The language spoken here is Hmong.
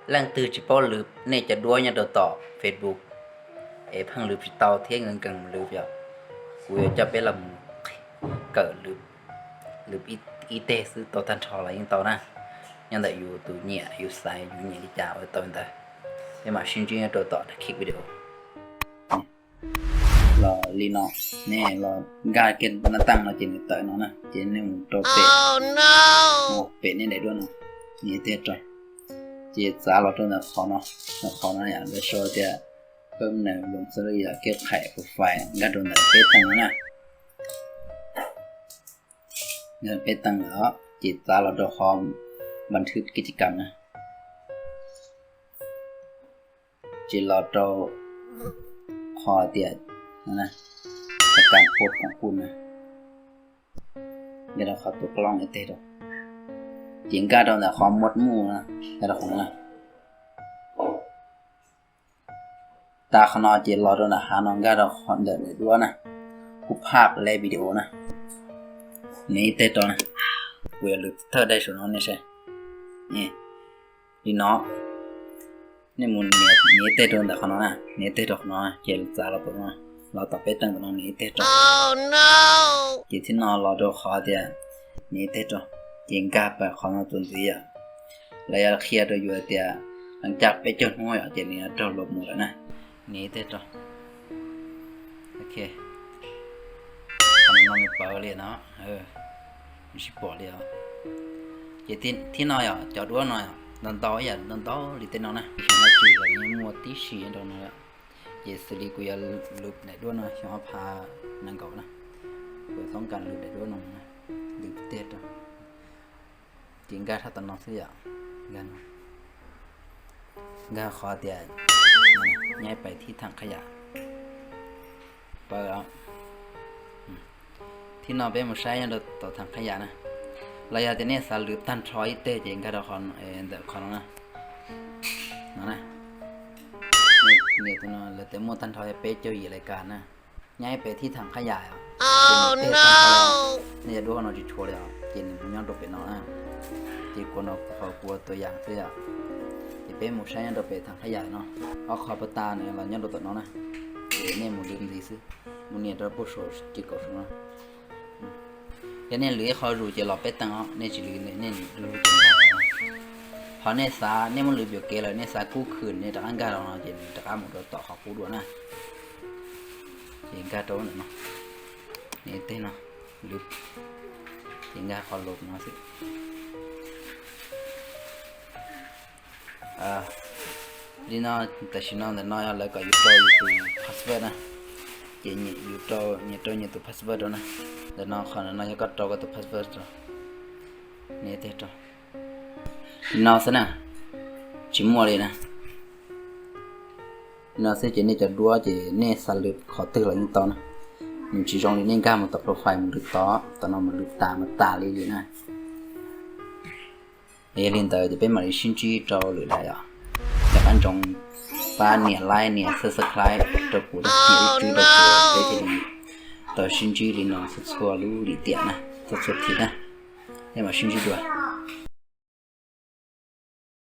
Leej twg tsis paub lwv nej cov duab nyob rau tom Facebook es pheej lwv tsis tau thiab nkees nkees lwv yom, kuv yuav coj peb los kawm lwv ib teg xwb tau tag nrho los yeej tau na. Nyob ntawm yus tus nyiam, yus xaiv yus nyiam li cas ua tau li ntawd. Peb mam sib ntsib nyob rau tom kiv video. Los li no, nej los nkag kiag nab taaj no ces nws tawm no na, ces nej mus rau pem, pem nej daim duab no, nias ib teg rau, ces txav los rau ntawm qhov no, ntawm qhov no yom, lawv sau tias koj nws loo xab laj yam kiab qhaim profile, nkag rau ntawm peb teeg no na. Nkag peb teeg lawm os, ces txav los rau qhov npas thwb kiv ci kam na. Ces los rau qhov tias, no na, kam pos koom kuj na, nkag rau qhov tus qlooj ib teg rau, ces nkag rau ntawm qhov muaj muj na, nkag rau qhov no na. Tas qhov no ces los rau ntawm hav no nkag rau qhov ntawm daim duab na, kuj phaj lej video na, nias ib teg rau na, kuv yuav lwv thawj daim saum no nej saib. Li no, nej mus nias ib teg rau ntawm qhov no na, nias ib teg rau qhov no ces txav los tom no, los tom peb teeg tom no nias ib teg rau. Ces thib no los rau qhov tias nias ib teg rau, ces nkag pem qhov no tus ntxiv yom. Lawv yuav qhia rau yus tias hla caj peb caug hnub yom, ces nws yuav raug luag mus lawm na. Nias ib teg rau. Ok, qhov no nws pawv li no, nws sib pom li os. Ces thib no yom, cov duab no yom, ntau ntau ib yam ntau ntau li tej no na, xyov no tsum los yeej muaj tib si rau no. Ces xws li kuv yuav lwv daim duab no xyoo ob phav nees nkaum na, kuv yuav toob kas lwv daim duab no na, lwv teg rau. Ces nkag rau tom no xwb yom, nkag no, nkag qhov tias nyaib pais thib tham qhab yam. Pawv. Thib no peb mus saib nyob rau tom tham qhab yam na. Los yog tias nej xav lwv tag nrho ib teg ces nkag rau ntawm qhov no na. No na, nias tus no lawv tias muaj tag nrho yog peb caug yim lais kas na. Nyaib pem thib tham qhab yam os. Nej cov duab no tsis tshuav li os, ces nws mus nyob rau pem no na. Ces kuv no qhov kuv ua tua yam xwb yom. Ces peb mus saib nyob rau pem tham qhab yam no, ob qho pab tas nws los nyob rau tom no na. Ces nej mus lwv ntxiv xwb, mus nias rau puag saum ces kaum saum no. Yog nej lwv ib qho zus ces los peb teeg os, nej tsis lwv nej lwv lub ces nkag. Ho nej xav nej muab lwv piam kev lawm nej xav kub khw nej rov qab nkag los no ces nws rov qab mus rau tom qhov qub dua na. Ces nkag rau ntawm no, nias teg no, lwv, ces nkag qhov los no xwb. Li no, tam sim no ntawm no yog lawv kom yus rau yus tus password na. Ces yus rau, nyias rau nyias tus password rau na. Ntawm no qhov no yog koj rau koj tus password rau. Nias teg rau. Li no xwb na, tsis muaj li na. Li no xwb ces nej cov duab ces nej xav lwv qhov twg los yeej tau na. Nws tsis zoo li nej nkag mus tom profile mus lwv tod, tom no mus lwv tas mus tas li li na. Yog li ntawd ces peb mam li sib ntsib rau lwm daim os. Rov qab ntsoov pab nias like nias subscribe rau kuv, nias ib tswb rau kuv, peb thiaj li tau sib ntsib li no txhua txhua lub lim tiam na, txhua txhua thib na. Peb mam sib ntsib dua.